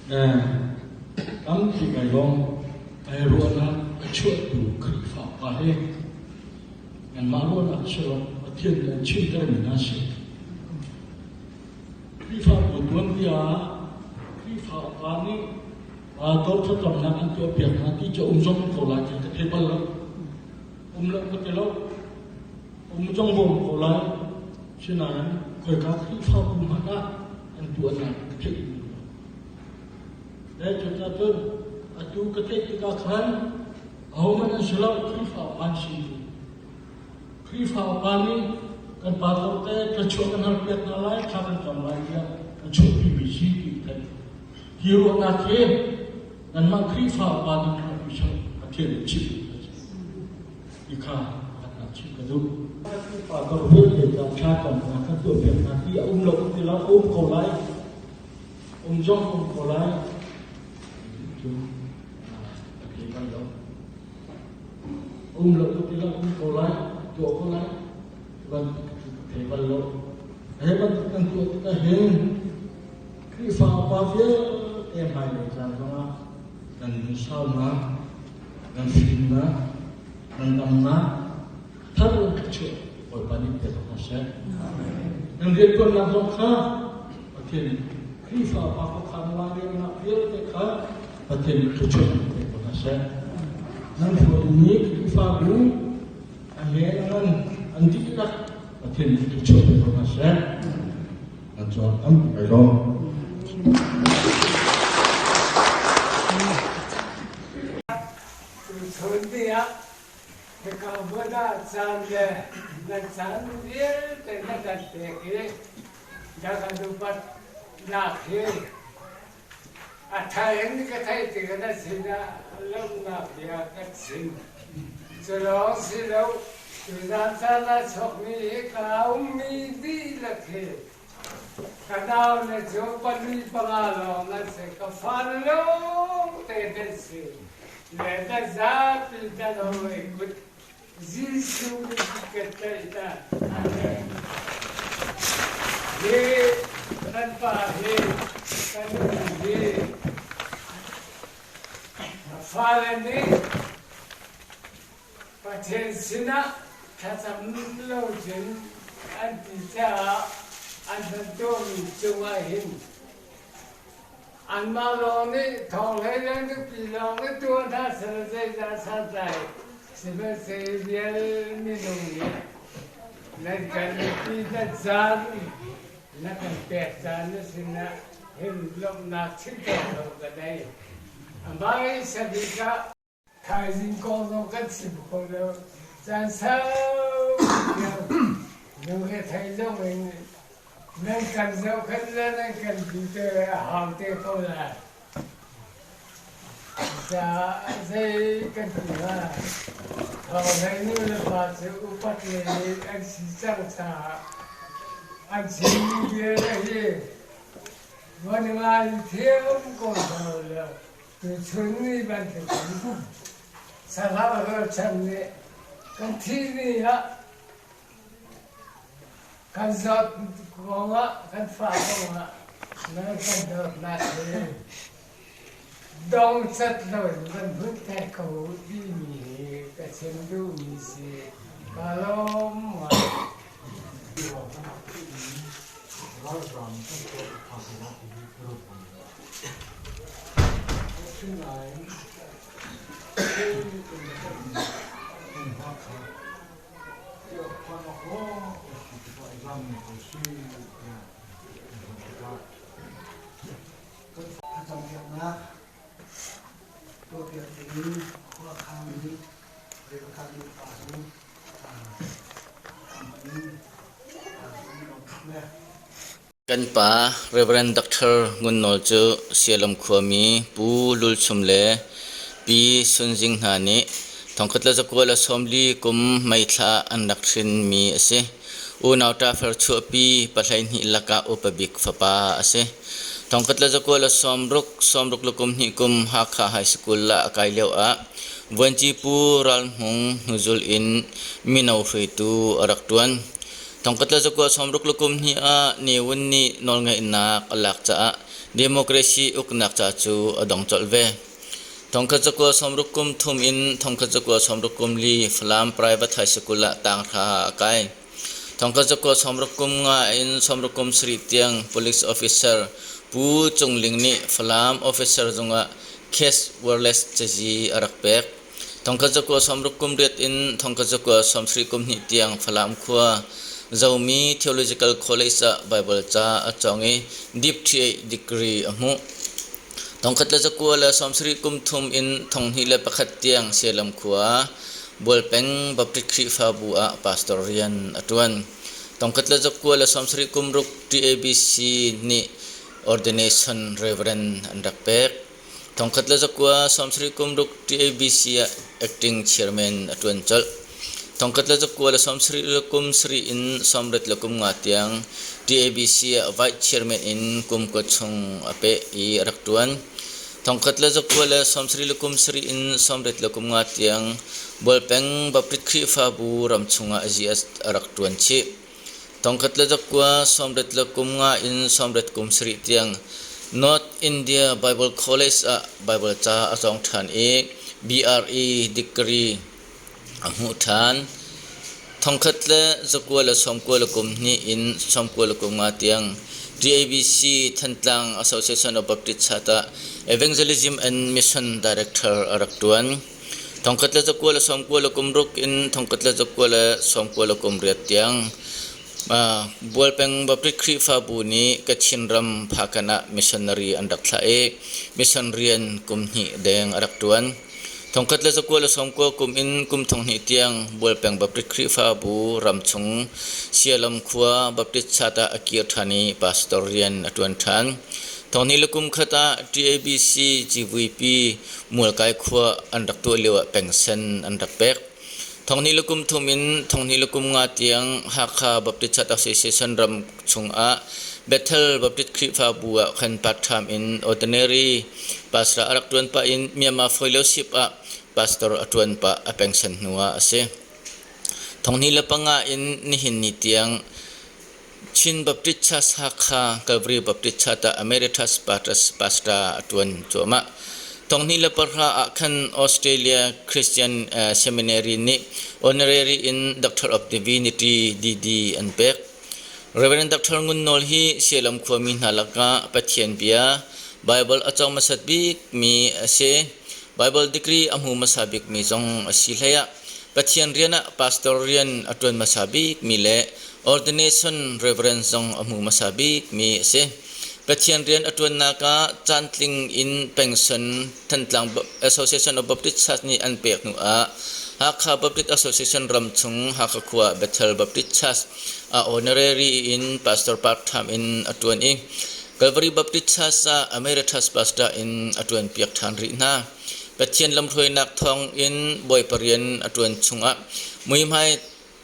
Tampi kai lawm. Ai ruahnak a chuahtu Khrihfa pa hi nanmah ruahnak si lo, Pathian nih an chimtermi hna si. Khrihfabu tuanbia ah Khrihfa upa nih pastor thlacamnak an tuahpiak hna ti cu um zong ko lai ti ka thei bal lo. Um lo ka ti lo. Um zong bawm ko lai. Sinain khoika Khrihfabu hmanh ah an tuahnak ka theih lo. Le cucacun atu ka theih tikah khan ahohmanh an si lo, Khrihfa upa an si ti. Khrihfa upa nih kan pastor te thluachuah kan halpiak hna lai, thla kan cam lai tiah a chuahpimi si ti ka theih. Hi ruahnak hi nanmah Khrihfa upa nih kha Pathian nih chimh a si. Ti kha pakhatnak chim ka duh. Khrihfa vialte ca thla camnak kan tuahpiak hna ti a um lo ti lo a um ko lai. Um zong um ko lai. Cu a thei bal lo. Um lo ti lo um ko lai, tuah ko lai. Ban thei bal lo. He bantuk kan tuah tikah hin Khrihfa upa vialte hmailei caan zongah nan lungsaunak, nan fimnak, nan damnak thar in thluachuah Bawipa nih pe hna seh. Nan rianṭuannak zong kha Pathian nih Khrihfa upa khuakhan lairelnak vialte kha Pathian nih thluachuah in pe hna seh. Nan hruaimi Khrihfabu a hme a ngan an dihlak Pathian nih thluachuah pe hna seh. Nan cungah tampi kai lawm. Tuchun ni ah hika hmun ah caan le na caan vialte na kan pek i na kan upatnak hi a thai in ka theih tikah na sinah lawmhnak bia ka chim. Cu lawng si lo, tuzaan caan ah chuakmi hi ka ummi dihlak hi ka naule cu pali panga lawng nan si, ka fale lawngte nan si. Le na zapi nan hawi kut Jesuh ka tlaih ta. Hi kan pa hi kan nu hi Fale nih Pathian sinah thlacam lo cun an ti caah an hman tuahmi cungah hin anmah lawng nih thawnghlei le nupi lawng nih tuah hna seh zeizah santlai sihmanhsehlaw vial minung nih nan kan nupi nan caan na kan pek caan na sinah hin lawmhnak chim cawk lo ka nei. Amah i sabik ah thaizing kong zong kan chim kho lo. Caan sau lungre thei zong in nan kan zohkhenh le nan kan ti a hau te ko lai. Caah zei kan ti hnga? Thawnghlei nu le pa cu upat lei an si cang caah an chimmi bia le hi van ngai thiam ko hna ulaw tuchun ni bantukin sahlawh rualchan nih kan thih ni ah kan zawt kongah kan fah kongah nan kan dawtnak hi dongcat loin kan hun pek ko timi hi ka chim duhmi si. Ka lawm ngai. Ralzam kan tuah phak nak hi ruat bang Asinain Thlacampiaknak tuahpiak dingin khua khangmi Rebecca nupa cu Kan pa Rev. Dr. Ngun Nawl cu Sialam khuami Pu Lul Chum le Pi Sun Zing hna nih 1940 kum May thla ah an rak hrinmi a si. Unau ṭafar chuahpi 12 lakah upa bik fapa a si. 1960, 62 kum Hakha High School ah a kai lioah Vuanci Pu Ral Hmung hnuzul in mino hruaitu a rak ṭuan. 1962 ah Ne Win nih nawlngeihnak a lak caah Democracy uknak ca cu a dong colh ve. Thongkhat zakua sawmruk kum thum in thongkhat zakua sawmruk kum li Falam Private High School ah tanghra a kai. Thongkhat zakua sawmruk kum nga in sawmruk kum sarih tiang police officer Pu Cung Ling nih Falam officer zungah case wireless cazi a rak pek. Thongkhat zakua sawmruk kum riat in thongkhat zakua sawmsarih kum hnih tiang Falam khua Zomi Theological College ah Baibal ca a cawng i Deep degree a hmuh. Thongkhat le zakua le sawmsarih kum thum in thonghnih le pakhat tiang Sialam khua Bualpeng Baptist Khrihfabu ah pastor rian a ṭuan. Thongkhat le zakua le sawmsarih kum ruk TABC nih ordination reverend an rak pek. Thongkhat le zakua sawmsarih kum ruk TABC ah acting chairman a ṭuan colh. Thongkhat le zakua le sawmsarih le kum sarih in sawmriat le kum nga tiang TABC ah vice chairman in kum kua chung a peh i a rak ṭuan. Thongkhat le zakua le sawmsarih le kum sarih in sawmriat le kum nga tiang Bualpeng Baptist Khrihfabu ram chungah GS a rak ṭuan chih. Thongkhat le zakua sawmriat le kum nga in sawmriat kum sarih tiang North India Bible College ah Bible ca a cawng ṭhan i BRE degree a hmuh ṭhan. Thongkhat le zakua le sawmkua le kum hnih in sawmkua le kum nga tiang TABC Thantlang Association of Baptist Church ah Evangelism and Mission Director a rak ṭuan. Thongkhat le zakua le sawmkua le kum ruk in thongkhat le zakua le sawmkua le kum riat tiang Bualpeng Baptist Khrihfabu nih Kachin ram Phakanh ah missionary an rak thlah i mission rian kum hnih deng a rak ṭuan. Thongkhat le zakua le sawmkua kum in kum thonghnih tiang Bualpeng Baptist Khrihfabu ramchung Sialam khua Baptist Church ah a kir ṭhan i pastor rian a ṭuan ṭhan. Thonghnih le kum khat ah TABC civuipi Mualkai khua an rak tuah lioah pengsen an rak pek. Thonghnih le kum thum in thonghnih le kum nga tiang Hakha Baptist Church Association ram chungah Bethel Baptist Khrihfabu ah khan part-time in ordinary pastor a rak ṭuan pah in Myanmar Fellowship ah pastor a ṭuan pah a pengsen hnu ah a si. Thonghnih le panga in nihin ni tiang Chin Baptist Church Hakha Calvary Baptist Church ah Emeritus Pastor a ṭuan cuahmah. Thonghnih le pahra ah khan Australia Christian Seminary nih honorary in Doctor of Divinity DD an pek. Reverend Dr. Ngun Nawl hi Sialam khuami hna lakah Pathian bia Bible a cawng hmasat bikmi a si. Bible degree a hmu hmasa bikmi zong a si hlei ah Pathian rian ah pastor rian a ṭuan hmasa bikmi le Ordination Reverend zong a hmu hmasa bikmi a si. Pathian rian a ṭuannak ah caantling in pension Thantlang Association of Baptist Church nih an pek hnu ah Hakha Baptist Association ramchung Hakha khua Bethel Baptist Church ah honorary in pastor part-time in a ṭuan i Calvary Baptist Church ah emeritus pastor in a ṭuanpiak ṭhan rih hna. Pathian lamhruainak thawng in Bawipa rian a ṭuan chungah muihmai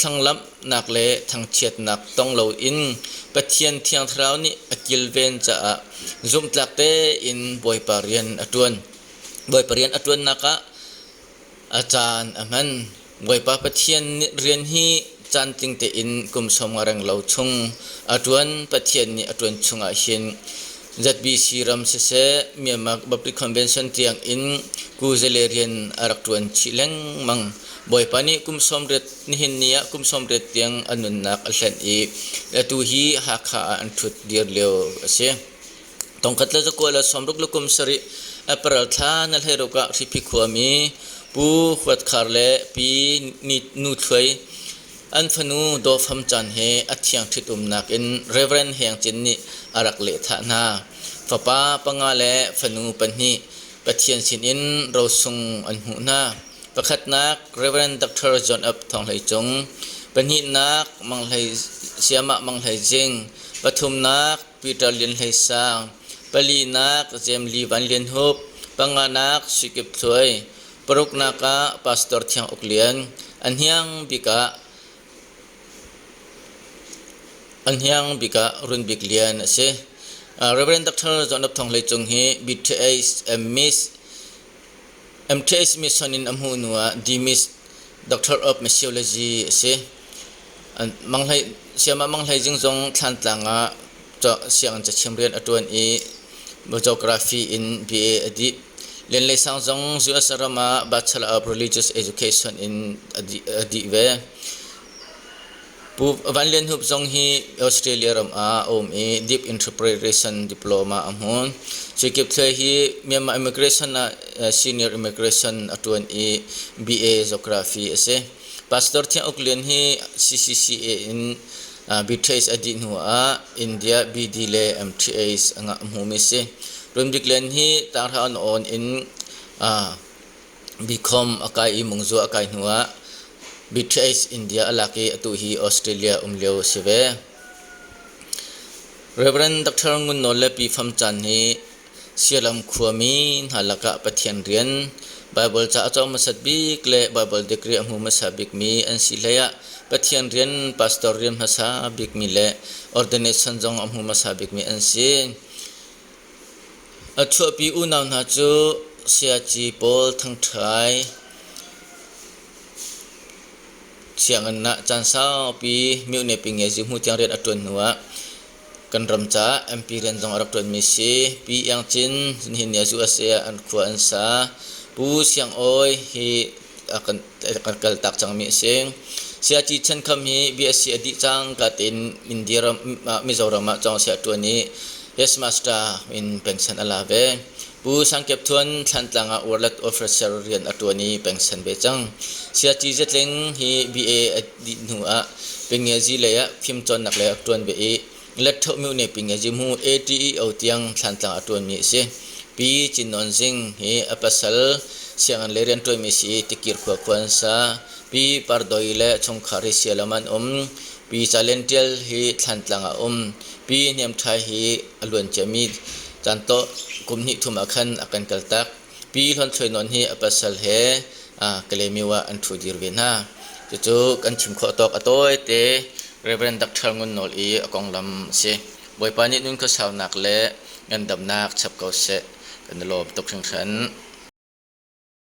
thlanglamhnak le thangchiatnak tong loin Pathian Thiang Thlarau nih a kilven caah zumhtlak tein Bawipa rian a ṭuan. Bawipa rian a ṭuannak ah a caan a hman. Bawipa Pathian rian hi caantling tein kum sawm nga reng lo chung a ṭuan. Pathian nih a ṭuan chungah hin ZBC ram siseh, Myanmar Baptist Convention tiang in kuzale rian a rak ṭuan chih lengmang. Bawipa nih kum sawmriat nihin ni ah kum sawmriat tiang a nunnak a hlenh i atu hi Hakha ah an ṭhut dir lio a si. Tongkhat le zakua le sawmruk le kum sarih April thla na hleiruk ah Hriphi khuami Pu Huat Khar le Pi Nu Thluai an fanu Daw Fam Chan he a thiang ṭhitumnak in Reverend Heng Cin nih a rak lehthah hna. Fapa panga le fanu pahnih Pathian sinin rosung an hmuh hna. Pakhatnak Rev. Dr. John Up Thawng Hlei Cung, pahnihnak Mang Hlei Siamah Mang Hlei Zing, pathumnak Peter Lian Hlei Sang, palinak Jem Li Van Lian Hup, panganak Sui Kip Thluai, paruknak ah Pastor Thiang Uk Lian, a hniang bik ah a hniang bik ah Run Bik Lian a si. Rev. Dr. John Up Thawng Hlei Cung hi BTH Miss MTH mission in a hmuh hnu ah DMIS Doctor of Missiology a si. Sayamah Mang Hlei Zing zong Thlantlang ah sianginn cachim rian a ṭuan i Geography in BA a dih. Lian Lei Sang zong US ram ah Bachelor of Religious Education in a dih ve. Pu Van Lian Hup zong hi Australia ram ah a um i Deep Interpretation Diploma a hmu. Cuikip Thluai hi Myanmar Immigration ah Senior Immigration a ṭuan i BA Geography a si. Pastor Thiang Uk Lian hi CCCA in BTH a dih hnu ah India BD le MTH a ngah hmumi a si. Run Bik Lian hi tanghra an awn in Bicom a kai i mungzu a kai hnu ah BTH India a lak i atu hi Australia um lio a si ve. Rev. Dr. Ngun Nawl le Pi Fam Caan hi Sialam khuami hna lakah Pathian rian, Baibal ca a cawng hmasat bik le Baibal degree a hmu hmasa bikmi an si hlei ah Pathian rian, pastor rian hmasa bikmi le ordination zong a hmu hmasa bikmi an si. A chuahpi unau hna cu Sayaci Paul Thangṭhai sianginn ah caan saupi myone pingiazi hmu tiang rian a ṭuan hnuah kan ram caah MP rian zong a rak ṭuanmi si. Pi Iang Cin nihin ni ah USA ah an khua an sa. Pu Siang Awi hi a kan kaltak cangmi a si. Sayaci Chan Kham hi BSc a dih cangka tein India ram Mizoram ah cawngsia a ṭuan i Headmaster in pension a la ve. Pu Sang Kep Thuan Thlantlang ah World Officer rian a ṭuan i pension ve cang. Sayaci Zatling hi BA a dih hnu ah Pingiazi lei ah fimcawnnak lei a ṭuan ve i Letṭhoh myone pingiazi hmu ATEO tiang Thlantlang a ṭuanmi a si. Pi Cin Nawn Zing hi a pasal sianginn lei rian ṭuanmi si i Tikir khua khua an sa. Pi Par Doi le chungkhar hi Sialam an um. Pi Ca Lian Ṭial hi Thlantlang ah a um. Pi Hniam Ṭhai hi a luan ciami caantawh kum hnih thum ah khan a kan kaltak. Pi Hlawn Thluai Nawn hi a pasal he Kalaymyo ah an ṭhu dir ve hna. Cucu kan chim khawh tawk a tawite Rev. Dr. Ngun Nawl i a konglam a si. Bawipa nih nun khuasaunak le ngandamnak chap ko seh. Kan i lawm tuk hringhran.